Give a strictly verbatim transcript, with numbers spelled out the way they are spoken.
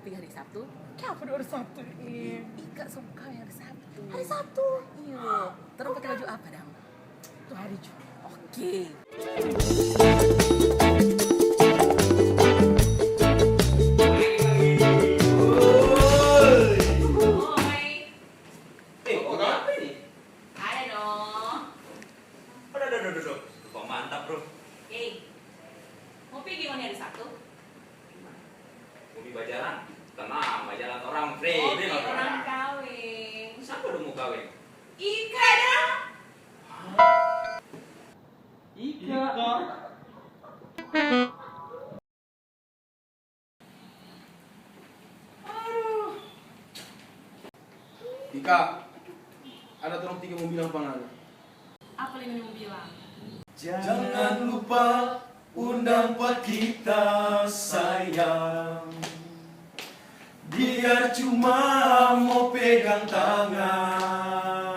Di hari Sabtu. Kenapa di hari Sabtu? Iya. Ika suka hari Sabtu. Hari Sabtu. Iyo. Terus pakai baju apa dong? Itu hari Jumat. Oke. Eh, kau apa ini? Ada dong. Aduh, aduh, aduh, aduh. Lupa mantap, bro. Eh, mau pergi mana hari Sabtu? Mau pi bajalan? Tenang, bajalan orang free. Oh, Ini mah, bro. Orang kawin. Siapa dong mau kawin? Ika dong. Ika. Ika, ada torang tiga mo bilang pa ngana. Apa lagi mau bilang? Jangan lupa undang pa kita sayang. Biar cuma mo pegang tangan.